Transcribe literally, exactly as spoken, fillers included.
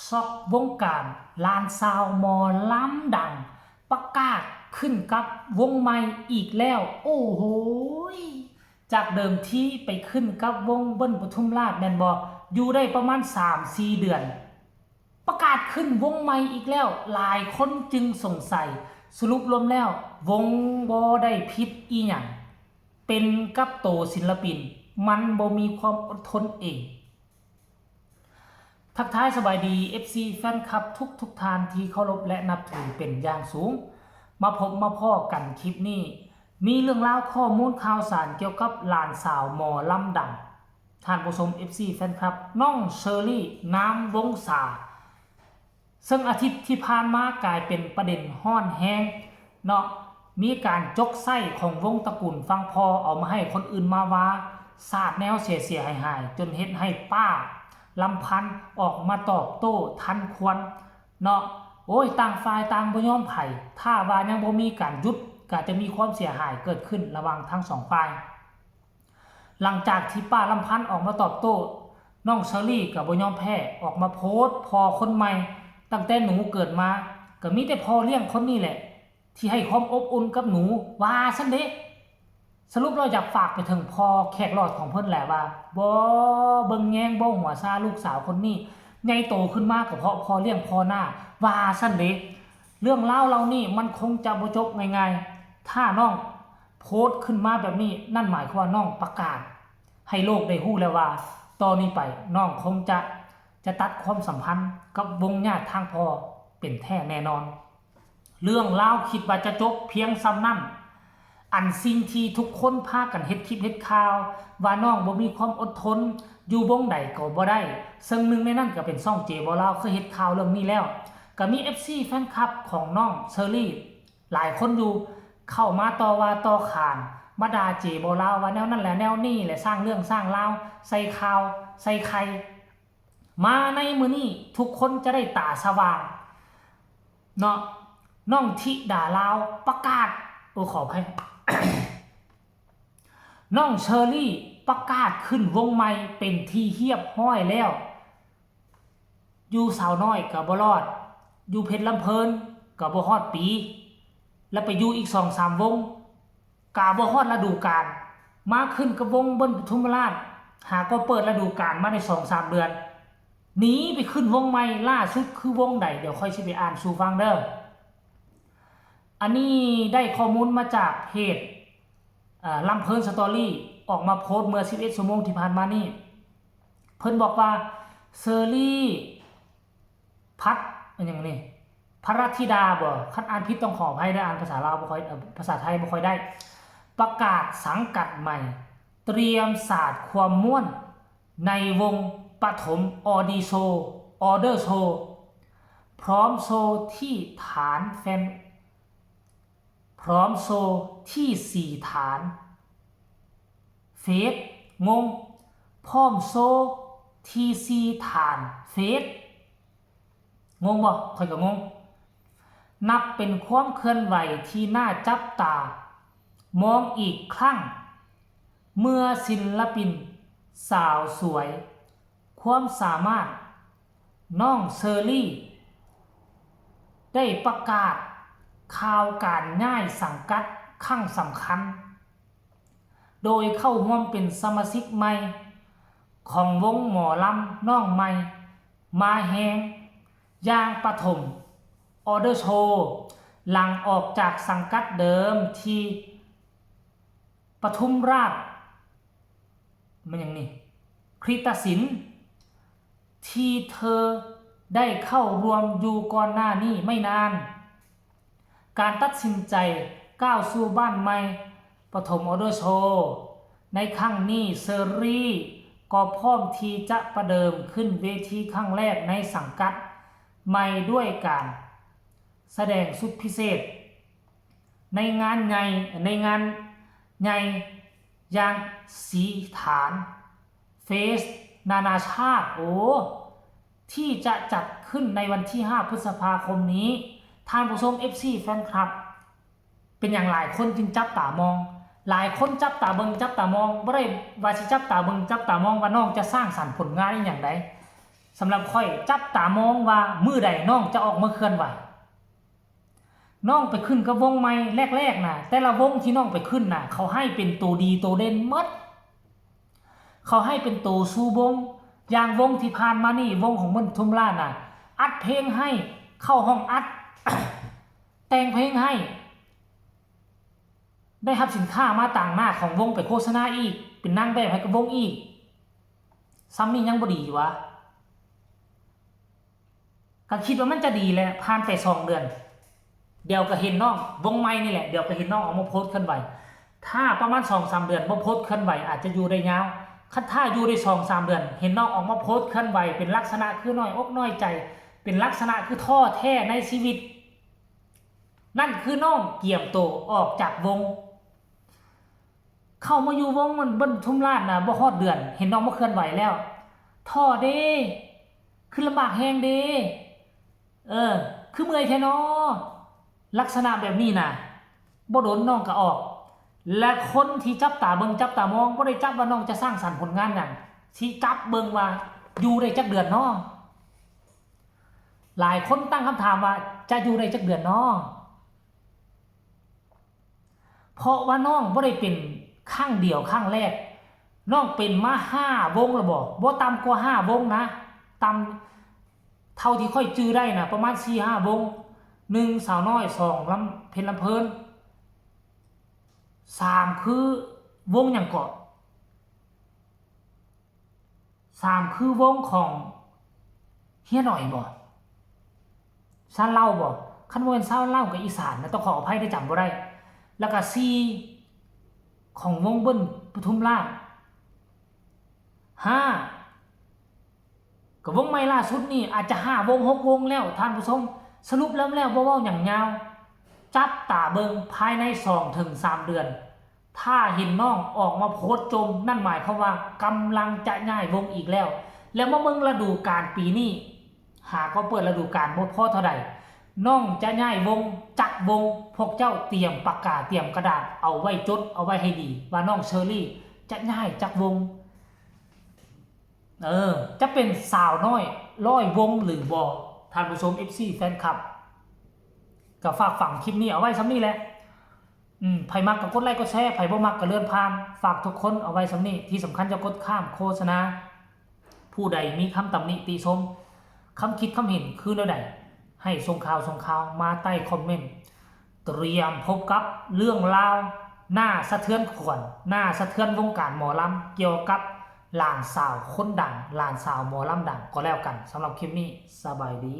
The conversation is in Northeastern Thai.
ช็อกวงการ หลานสาวหมอลำดัง ประกาศขึ้นกับวงใหม่อีกแล้ว โอ้โหย จากเดิมที่ไปขึ้นกับวงเบิ้ลปทุมราชแม่นบ่ อยู่ได้ประมาณสามสี่เดือน ประกาศขึ้นวงใหม่อีกแล้ว หลายคนจึงสงสัย สรุปรวมแล้ว วงบ่ได้ผิดอีหยัง เป็นกับโตศิลปิน มันบ่มีความอดทนเอง ทักทายสบายดี เอฟซี แฟนคลับทุกทุกๆท่านที่เคารพและนับถือเป็นอย่างสูง มาพบมาพ้อกันคลิปนี้ มีเรื่องราวข้อมูลข่าวสารเกี่ยวกับหลานสาวหมอลำดัง ท่านผู้ชม เอฟซี แฟนคลับ น้องเชอรี่ นามวงศา ซึ่งอาทิตย์ที่ผ่านมากลายเป็นประเด็นฮ้อนแฮงเนาะ มีการจกไส้ของวงตระกูลฝั่งพ่อเอามาให้คนอื่นมาว่า สาดแนวเสียๆหายๆ จนเฮ็ดให้ป้าลำพันธ์ออกมาตอบโต้ทันควันเนาะ โอ้ย ต่างฝ่ายต่างบ่ยอมไผ ถ้าว่ายังบ่มีการหยุด ก็จะมีความเสียหายเกิดขึ้นระหว่างทั้งสองฝ่าย หลังจากที่ป้าลำพันธ์ออกมาตอบโต้ น้องเชอรี่ก็บ่ยอมแพ้ ออกมาโพสต์พ่อคนใหม่ ตั้งแต่หนูเกิดมา ก็มีแต่พ่อเลี้ยงคนนี้แหละ ที่ให้ความอบอุ่นกับหนู ว่าซั่นเด้ สรุปแล้วอยากฝากไปถึงพ่อแขกหลอดของเพิ่นแหละว่า บ่เบิ่งแยงบ่หัวซาลูกสาวคนนี้ ใหญ่โตขึ้นมาก็เพราะพ่อเลี้ยงพ่อหน้า ว่าซั่นเด้ เรื่องราวเหล่านี้มันคงจะบ่จบง่ายๆ ถ้าน้องโพสต์ขึ้นมาแบบนี้ นั่นหมายความว่าน้องประกาศให้โลกได้ฮู้แล้วว่า ต่อนี้ไปน้องคงจะ จะตัดความสัมพันธ์กับวงญาติทางพ่อเป็นแท้แน่นอน เรื่องราวคิดว่าจะจบเพียงส่ำนั้น อันสิ่งที่ทุกคนพากันเฮ็ดคลิปเฮ็ดข่าว ว่าน้องบ่มีความอดทน อยู่วงใดก็บ่ได้ ซึ่งหนึ่งในนั้นก็เป็นช่องเจบ่าวลาว เคยเฮ็ดข่าวเรื่องนี้แล้ว ก็มี เอฟซี แฟนคลับของน้องเชอรี่ หลายคนอยู่ เข้ามาต่อว่าต่อขาน มาด่าเจบ่าวลาวว่าแนวนั้นแหละแนวนี้แหละ สร้างเรื่องสร้างราว ใส่ข่าว ใส่ไข่ มาในมื้อนี้ทุกคนจะได้ตาสว่างเนาะ น้องธิดาลาวประกาศ โอ้ ขออภัย น้องเชอรี่ประกาศขึ้นวงใหม่เป็นที่เรียบร้อยแล้ว อยู่สาวน้อยก็บ่รอด อยู่เพชรลำเพลินก็บ่ฮอดปี แล้วไปอยู่อีกสองสามวง กะบ่ฮอดฤดูกาล มาขึ้นกับวงเบิ้ลปทุมราช หาก็เปิดฤดูกาลมาได้สองสามเดือน หนีไปขึ้นวงใหม่ ล่าสุดคือวงใด เดี๋ยวค่อยสิไปอ่านสู่ฟังเด้อ อันนี้ได้ข้อมูลมาจากเพจ เอ่อ ลำเพลินสตอรี่ ออกมาโพสต์เมื่อสิบเอ็ดชั่วโมงที่ผ่านมานี่ เพิ่นบอกว่า เชอรี่ พัด อันหยังนี่ พระธิดาบ่ คันอ่านผิดต้องขออภัยเด้อ อ่านภาษาลาวบ่ค่อย เอ่อ ภาษาไทยบ่ค่อยได้ ประกาศสังกัดใหม่ เตรียมสาดความม่วน ในวงปฐมออดีโชว์ ออเดอร์โชว์ พร้อมโชว์ที่ฐานแฟน พร้อมโชว์ที่สี่ฐาน เฟส งง พร้อมโชว์ที่สี่ฐาน เฟส งงบ่ ข้อยก็งง นับเป็นความเคลื่อนไหวที่น่าจับตามองอีกครั้ง เมื่อศิลปินสาวสวย ความสามารถ น้องเชอรี่ ได้ประกาศข่าวการย้ายสังกัดครั้งสำคัญ โดยเข้าร่วมเป็นสมาชิกใหม่ของวงหมอลำน้องใหม่ มาแฮง อย่างปฐมออเดอร์โชว์ หลังออกจากสังกัดเดิมที่ปทุมราช มันหยังนี่ คริตศิลป์ ที่เธอได้เข้าร่วมอยู่ก่อนหน้านี้ไม่นาน การตัดสินใจก้าวสู่บ้านใหม่ปฐมออเดอร์โชว์ ในครั้งนี้เชอรี่ก็พร้อมที่จะประเดิมขึ้นเวทีครั้งแรกในสังกัดใหม่ด้วยการแสดงสุดพิเศษ ในงานใหญ่ ในงานใหญ่อย่างสีฐาน เฟสนานาชาติ โอ้ ที่จะจัดขึ้นในวันที่ห้าพฤษภาคมนี้ ท่านผู้ชม เอฟซี แฟนคลับ เป็นอย่างหลายคนจึงจับตามอง หลายคนจับตาเบิ่งจับตามอง บ่ได้ว่าสิจับตาเบิ่งจับตามองว่าน้องจะสร้างสรรค์ผลงานอหย่างใด สำหรับข้อยจับตามองว่ามื้อใดน้องจะออกมาเคลื่อนไหว น้องไปขึ้นกับวงใหม่แรกๆน่ะ แต่ละวงที่น้องไปขึ้นน่ะ เขาให้เป็นตัวดีตัวเด่นหมด เขาให้เป็นตัวชูวง อย่างวงที่ผ่านมานี่ วงของเบิ้ลปทุมราชน่ะ อัดเพลงให้ เข้าห้องอัด แต่งเพลงให้ ได้รับสินค้ามาต่างหน้าของวงไปโฆษณาอีก เป็นนางแบบให้กับวงอีก ซ้ำนี่ยังบ่ดีอยู่วะ ก็คิดว่ามันจะดีแหละ ผ่านไปสองเดือน เดี๋ยวก็เห็นน้อง วงใหม่นี่แหละ เดี๋ยวก็เห็นน้องออกมาโพสต์เคลื่อนไหว ถ้าประมาณสองสามเดือนบ่โพสต์เคลื่อนไหว อาจจะอยู่ได้ยาว คันถ้าอยู่ได้สองสามเดือน เห็นน้องออกมาโพสต์เคลื่อนไหว เป็นลักษณะคือน้อยอกน้อยใจ เป็นลักษณะคือท้อแท้ในชีวิต นั่นคือน้องเกียมโตออกจากวง เข้ามาอยู่วงมันเบิ้ลปทุมราชน่ะ บ่ฮอดเดือน เห็นน้องมาเคลื่อนไหวแล้ว ท้อเด้ คือลำบากแฮงเด้ เออ คือเมื่อยแท้น้อ ลักษณะแบบนี้น่ะ บ่โดนน้องก็ออก และคนที่จับตาเบิ่งจับตามอง บ่ได้จับว่าน้องจะสร้างสรรค์ผลงานหยัง สิจับเบิ่งว่าอยู่ได้จักเดือนน้อ หลายคนตั้งคำถามว่าจะอยู่ได้จักเดือนน้อ เพราะว่าน้องบ่ได้เป็นครั้งเดียวครั้งแรก น้องเป็นมาห้าวงแล้วบ่ บ่ต่ำกว่าห้าวงนะ ต่ำ เท่าที่ข้อยจื่อได้นะ ประมาณสี่ห้าวง หนึ่งสาวน้อย สองลำ เพชรลำเพลิน สามคือวงหยังเกาะ สามคือวงของเฮียหน่อยบ่ ชาวลาวบ่ คันบ่แม่นชาวลาวก็อีสานนะ ต้องขออภัยที่จำบ่ได้ แล้วก็สี่ของวงเบิ้ลปทุมราช ห้า ก็วงใหม่ล่าสุดนี่อาจจะห้าวงหกวงแล้ว ท่านผู้ชม สรุปแล้วแล้วบ่เว้าหยังยาว จับตาเบิ่งภายในสองถึงสามเดือน ถ้าเห็นน้องออกมาโพสต์จม นั่นหมายความว่ากำลังจะย้ายวงอีกแล้ว แล้วมาเบิ่งฤดูกาลปีนี้ หาก็เปิดฤดูกาลบ่พอเท่าใด น้องจะย้ายวงจักวง พวกเจ้าเตรียมปากกาเตรียมกระดาษเอาไว้จดเอาไว้ให้ดี ว่าน้องเชอรี่จะย้ายจักวง เออ จะเป็นสาวน้อยร้อยวงหรือบ่ ท่านผู้ชม เอฟซี แฟนคลับ ก็ฝากฝังคลิปนี้เอาไว้ส่ำนี้แหละ อืม ไผมักก็กดไลค์กดแชร์ ไผบ่มักก็เลื่อนผ่าน ฝากทุกคนเอาไว้ส่ำนี้ ที่สำคัญอย่ากดข้ามโฆษณา ผู้ใดมีคำตำหนิติชม คำคิดคำเห็นคือแนวใด ให้ส่งข่าวส่งข่าวมาใต้คอมเมนต์ เตรียมพบกับเรื่องราวน่าสะเทือนขวัญ น่าสะเทือนวงการหมอลำ เกี่ยวกับหลานสาวคนดัง หลานสาวหมอลำดังก็แล้วกัน สำหรับคลิปนี้ สบายดี